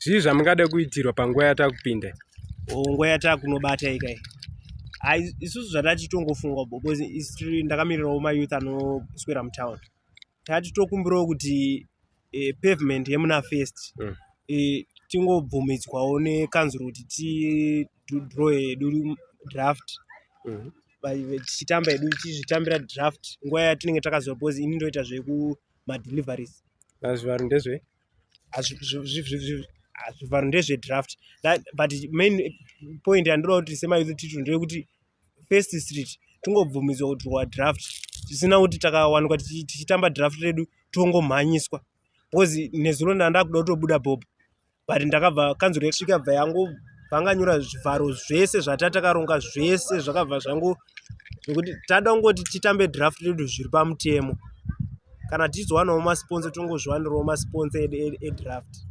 Zvii zvamungada kuitirwa panguva yatakupinda? Nguva yatakunobata ikai, hai, isusu zvatati tongofunga because isu ndakamirirawo mayouth anoswera mutown. Tati tokumbirawo kuti pavement yemuna First tingobvumidzwawo nekanzuro kuti tidraw hedu draft, tichitamba hedu, tichizvitambira draft nguva yatinenge takaziva, because ini ndoita zvekumadeliveries. Zvivharo ndezve? Zvivharo ndezvedraft, but main point yandoda kuti semayouth tito ndeyekuti First Street tingobvumidzwa kudrowa draft, tisina kuti takawanikwa tichitamba draft redu tongomhanyiswa, because nezuro ndanda kuda kutobuda bhobho, but ndakabva kanzuro yasvika, bva yangu vanganyura zvivharo zvese zvatakaronga zvese, zvakabva zvangu zvekuti tada kungoti titambe draft redu zviri pamutemo. Kana tichizowanawo masponsor, tongozviwanirawo masponsor edu edraft.